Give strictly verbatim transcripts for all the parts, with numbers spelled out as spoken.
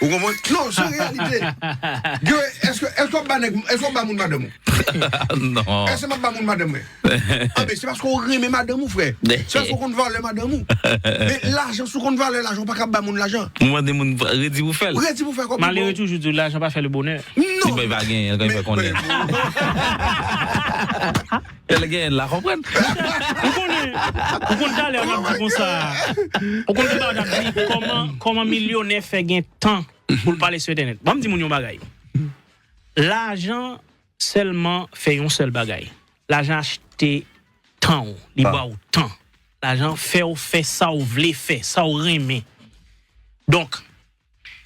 Ou konprann? Non, se reyalite. Guy Ray, èske, èske w ap ba nèg, èske w ap ba moun madanm ou? Non. Èske m ap ba moun madanm mwen? Anben, se paske w renmen madanm ou, frè. Se paske w konn valè madanm ou. Men lajan, si w konn valè lajan, ou pa ka ba moun lajan. Ou mande moun redi pou fè l. Redi pou fè kòb. Malere toujou di lajan pa fè le bonè. Non. Li pa genyen, l konn fè konnen. Lè l genyen, l la konprann. Ou konnen, ou konn talè an ap di konsa. Ou konn ki bagay ap di kòman, kòman milyonè fè gen tan pou l pale sou entènèt. Ban m di moun yon bagay. Lajan sèlman fè yon sèl bagay. Lajan achte tan ou. Li ba w tan. Lajan fè w fè sa w vle fè, sa w renmen. Donk,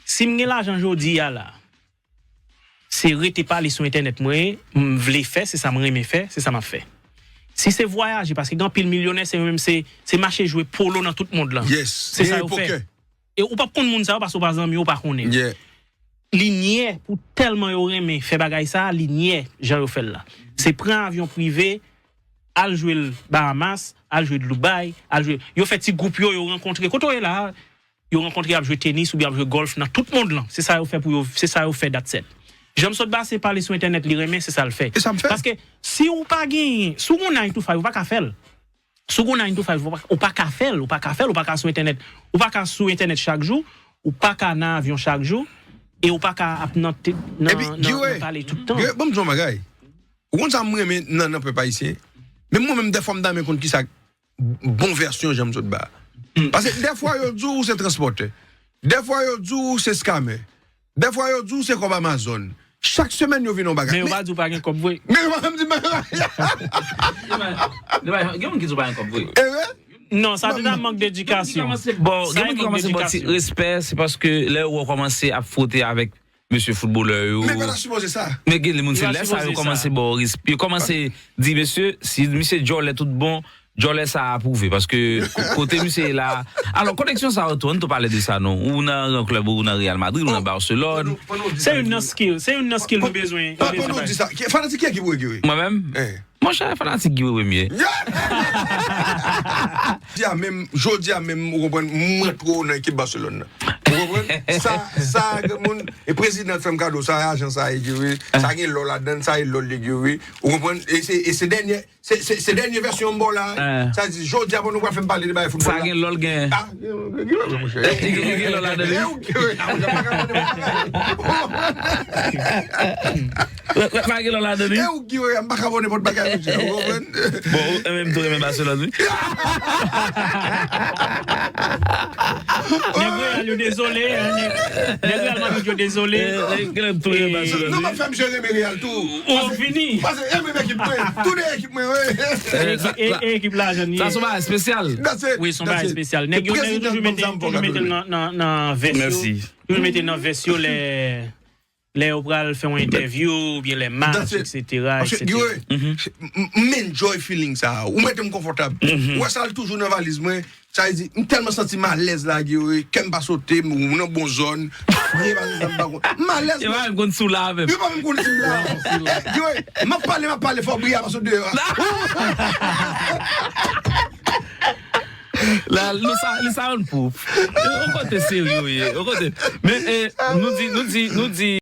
si m gen lajan jodi a la, se rete pale sou entènèt mwen, m vle fè, se sa m renmen fè, se sa m ap fè. Si se vwayaje, paske gen anpil milyonè, se yo menm se, se mache jwe polo nan tout mond lan. Yes. Se sa yo fè. E ou p ap konn moun sa yo paske ou pa zanmi, ou pa konnen. Yeah. Li nyè pou tèlman yo renmen fè bagay sa, li nyè jan yo fè l la. Se pran avyon prive, al jwe l Bahamas, al jwe l Dubai, al jwe. Yo fè ti gwoup yo, yo rankontre. Kote w ye la, yo rankontre ap jwe tenis oubyen ap jwe gòlf nan tout mond lan. Se sa yo fè pou yo, se sa yo fè, that's it. Jan m sot ba se pale sou entènèt li renmen, se sa l fè. E sa m fè. Paske si ou pa genyen, si w gon nine to five, ou pa ka fè l. Si w gon nine to five, ou pa, ou pa ka fè l, ou pa ka fè l, ou pa ka sou entènèt. Ou pa ka sou entènèt chak jou, ou pa ka nan avyon chak jou, e ou pa ka ap nan, te- nan, Epi, nan, Guy Ray, nan pale tout tan. Guy Ray, ban m di w yon bagay. Ou konn sa m renmen nan, nan pèp ayisyen? Men mwen menm, dèfwa m ta renmen konn kisa bon vèsyon jan m sot ba. Paske dèfwa yo di w se transpòtè. Dèfwa yo di w se skamè. Dèfwa yo di w se kòb Amazon. Chak semèn yo vin yon bagay. Men yo pa di w pa gen kòb vre. Men yo pa menm di bagay. Gen moun ki di w pa gen kòb vre. E vre? Non, sa te nan mank dedikasyon. Bon, Sa gen moun ki mank kòmanse bò ti dedikasyon. Respè, se paske lè ou kòmanse ap fwote avèk mesye foutbolè yo. Men pa ta sipoze sa. Men gen moun se Yo lè sa yo sipoze kòmanse sa. bò respè. Yo kòmanse di mesye, si misye djòlè tout bon, djòlè sa apwouve. Paske ko- kote misye ye la. Alò, koneksyon sa yo tou, ann tou pale de sa non. Ou nan yon klèb, ou nan Real Madrid, ou nan Barcelone. Se youn nan skill, se youn nan skill nou bezwen. Pa, pa nou di sa. Ki- Fanatik ki ekip ou ye, Guy Ray? Mwen menm? Eh. Monchè, fanatik Guy Ray mwen ye. Jodi a menm, jodi a menm, ou konprann, m rantre w nan ekip Barcelone nan. Ou konprann? Sa, sa, granmoun, e prezidan fè m kado, sa, ajan sa, e Guy Ray, sa gen lò ladan, sa, e lò li Guy Ray. Ou konprann? E se, e se dènye, se, se, se dènye vèsyon m ba w la. Eh. Sa di, jodi a, nou pral fè m pale de bagay foutbòl Sa la. Gen lò l gen. Ah, gen, gen, gen, monchè. Gen lò ladan li. E ou, Guy Ray, ah, monchè, pa ka tande bagay. Pa gen lò ladan li. E ou, Guy Ray, m pa ka ba w nenpòt bagay, monchè. Ou konprann? Bon, ou menm tou renmen Barcelone, wi. Nèg Real yo dezole, hein, nèg, nèg Real Madrid yo dezole. Gen lè tou renmen Barcelone, Non, wi. m ap fè misye renmen Real tou. Ou fini. Pase, e menm ekip mwen. Tou de ekip mwen, wi. E, e, e ekip lajan li Sa ye. se yon bagay espesyal. That's it. Wi, se yon bagay espesyal. Nèg yo, nèg yo toujou mete, toujou mete nan, nan, nan vès yo. Mèsi. Toujou mete nan vès yo lè, lè yo pral fè yon entèvyou, oubyen lè match, et cetera, et cetera. Guy Ray, m m enjoy feeling sa. Ou mete m konfòtab. Ou wè sa, l toujou nan valiz mwen. Sa vle di, m tèlman santi m alèz la, Guy Ray, kè m pa sote, m nan bon zòn. Fre, pa sa m pa konn. M alèz. E pa menm konn sou la avè m. Yo pa menm konn si m la. Guy Ray, m ap pale, m ap pale, fò bri a pa sot deyò a. La, nou sa, li sa yon pou. Yon kote serye w ye. Yon kote. Men, eh, nou di, nou di, nou di,